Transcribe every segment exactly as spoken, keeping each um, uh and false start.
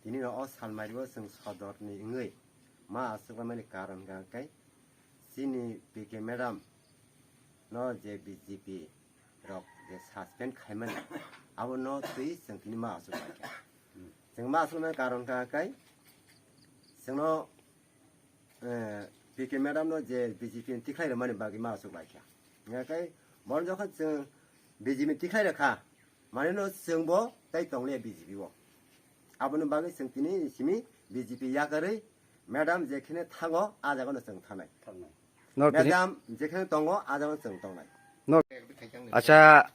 Tini no o salmari o chwng sodor ni wngwi ma aswk lamani karon hwnkha khe chini P K madam no je B J P rok je suspend khaimani abo no twi chwng tini ma aswk lai kha. Chwng ma aswk lamani karon hwnkha khe chwngno eh, P K madam no je B J P ni tikhlai rwmani bagwi ma aswk lai kha. Hwnkha khe, bono jokhon chwng B J P ni tikhlai rwkha, mane no chwng bo tei tong liya B J P o. Aboni bagwi chwng tini simi B J P yakarwi madam jekhene thango, a jaga no chwng thangnai. Thangnai. Nor tini Madam jekhene tongo, a jaga no chwng tongnai. Nor Acha,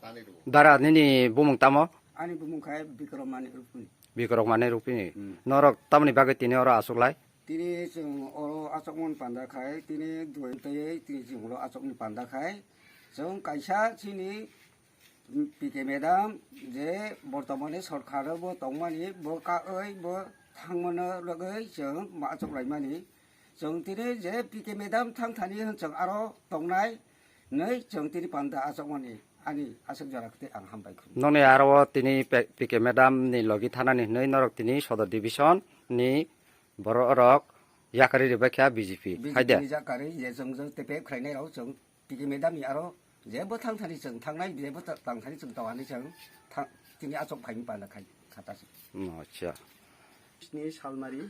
dara nini bumung tamo? Ani bumung khai Bikromani Rupini. Bikromani Rupini. Hmm. Norok tamoni bagwi tini oro aswk lai? Tini chwng oro aswkmani panda khai, tini duai tei tini chwng oro aswkmani panda khai. Chwng kaisa chini P K madam je bortomani sorkar o bo tongmani, bo kaui bo thangmano logoi chwng ma aswk laimani. Chwng tini je P K madam thang thani hwn chwng aro tongnai, nai chwng tini panda aswkmani ani aswk jora khe ang hambai khum. Noni aro tini P K madam ni logi thanani hwnwi norok tini Sodor Division ni borok rok yakarwi rwbaikha B J P. B J P hai de? Ni yakarwi je chwng je tepek khlainai rok chwng P K madam ni aro je bo thang thani chwng thangnai, je bo ta-, tang thani chwng tawani chwng tha-, tini aswk phaini panda khai khata se. Hmm, acha. Sini salmari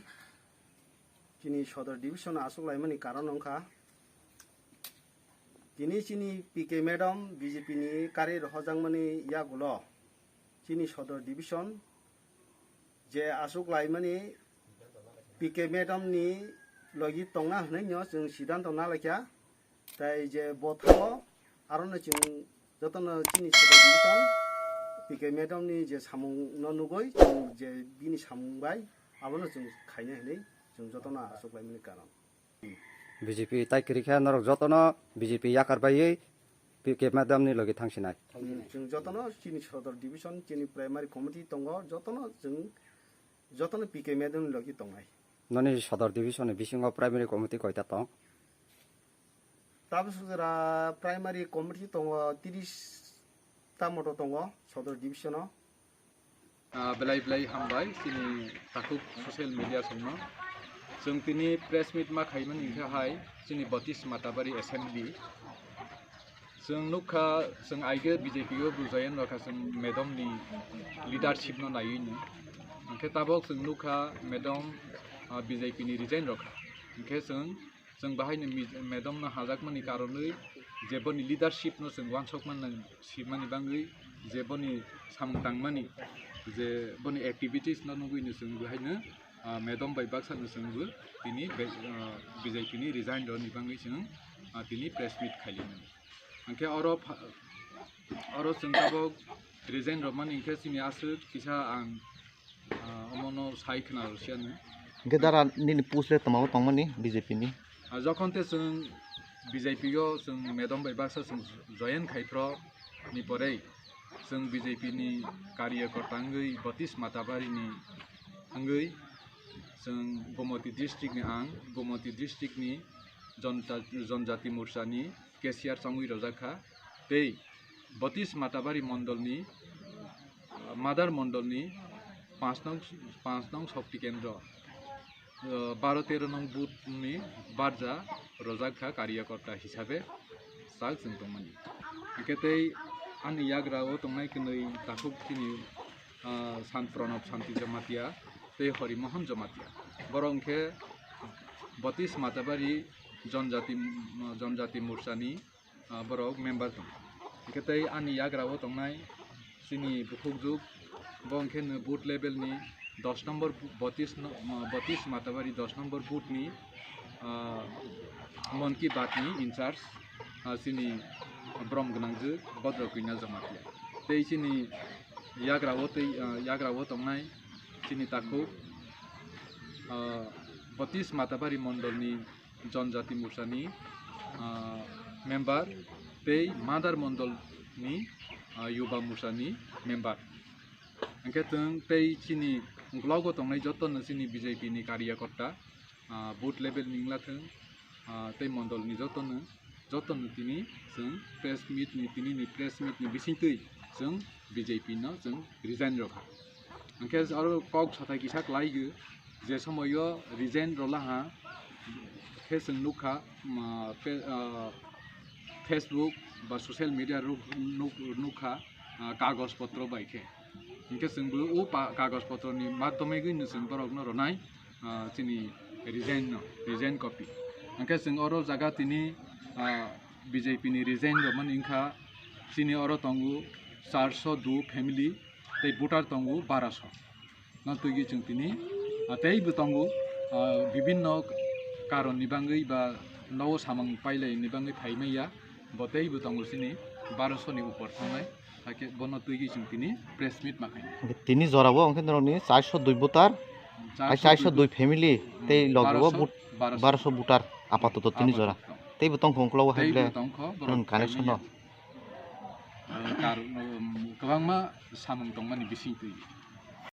chini Sodor Division aswk laimani karon wngkha. Tini chini P K madam B J P ni kari rohojakmani yagulo chini Sodor Division je aswk laimani P K madam ni logi tongna hwnwi no chwng sidanto na laikha. Tai je bo thango, aro no chwng jotono chini Sodor Division P K madam ni je samung no nugoi chwng je bini samung bai abono chwng khaina hwnwi chwng jotono aswk laimani karon. B J P tai kwrwi khe norok jotono B J P yakar baiwi P K madam ni logi thangsinai. Chwng jotono chini Sodor Division, chini primary committee tongo, jotono chwng, jotono P K madam ni logi tongnai. Noni Sodor Division ni bisingo primary committee koita tong? Tabuk sujara primary committee tongo, tiris ta moto tongo Sodor Division o. Ah, belai belai hambai chini takhuk social media songno. Chwng tini press meet ma khaimani hwnkhe hai chini Botis Matabari Assembly. Chwng nukha, chwng aige B J P o bo join rokha chwng madam ni leadership no naiwi no. Hwnkhe tabok chwng nukha madam, ah, B J P ni resign rokha. Hwnkhe chwng Chwng bahai ni mi-, madam no hajakmani karonwi je boni leadership no chwng uansukmani sibmani bangwi je boni samung tangmani je boni activities no nugwi no chwng bahai no, ah, madam bai baksa no chwng bo tini be-, ah, B J P ni resign rwni bangwi chwng, ah, tini press meet khailini. Hwnkhe oro pha-, oro chwng tabok resign rwmani hwnkhe chini aswk kisa ang Ah, omono sai khna rwsiya nung. Hwnkhe dara nini post le twmao tongmani B J P ni? Ah, jokhon te chwng B J P o chwng madam bai baksa chwng join khai phro ni porei chwng B J P ni karyakorta wngwi Botis Matabari ni wngwi chwng Gomoti district ni ang Gomoti district ni Jonta-, Jonjati Morcha ni cashier chongwi rwjak kha tei Botis Matabari mondol ni, ah, Madar mondol ni panch nong, panch nong Shakti Kendro, ah, baro tero nong booth ni barja rwjak kha karyakorta hisabe sak chwng tongmani. Hwnkhe tei ani yagra o tongnai kwnwi takhuk chini, ah, Sant Pranab Santi Jamatia tei Hari Mohan Jamatia. Borok hwnkhe Botis Matabari Jonjati, Jonjati Morcha ni ah, borok member tong. Hwnkhe tei ani yagra o tongnai chini bukhukjwk, bo hwnkhe no booth level ni dos number bu-, Botis no, ah, Botis Matabari dos number booth ni, ah, Mon Ki Baat ni in charge, ah, chini brom gwnangjwk Bodro Kwina Jamatia. Tei chini yagra o tei, ah, yagra o tongnai chini takhuk, ah, Botis Matabari mondol ni Jonjati Morcha ni, ah, member tei Madar mondol ni, ah, Yuba Morcha ni member. Hwnkhe chwng tei chini uklogo tongnai jotono chini B J P ni karyakorta, ah, booth level ni wnglathwng, ah, tei mondol ni jotono, jotono tini chwng press meet ni, tini ni press meet ni bisingtwi chwng B J P no chwng resign rwkha. Hwnkhe aro kok sathai kisa khlai gwi, je somoio resign rwla ha, khe chwng nukha, ma, pe-, ah, Facebook ba social media ruk-, nuk-, nukha, ah, kagoj potro bai khe. Hwnkhe chwngbo o pa-, kagoj potroni madhyomegwino chwng borokno rwnai, ah, chini resign no, resign copy. Hwnkhe chwng oro jaga tini, ah, B J P ni resign rwmani wngkha, chini oro tongo charso dui family tei voter tongo baraso. No twigwi chwng tini, ah, teibo tongo, ah, bibinno karonni bagwi ba nogo samung pailaini bagwi phaimaiya, bo teibo tongo chini baraso ni upor thangnai. Hakhe bono twigwi chwng tini press meet ma khainai. Tini jorao hwnkhe norokni charso dui voter, ai charso dui family tei logo baraso voter apatoto tini jora. Teibo tongkha ungklogo hai ble tongkha borok connection no. Kar-, um, kwbangma samung tongmani bising twi.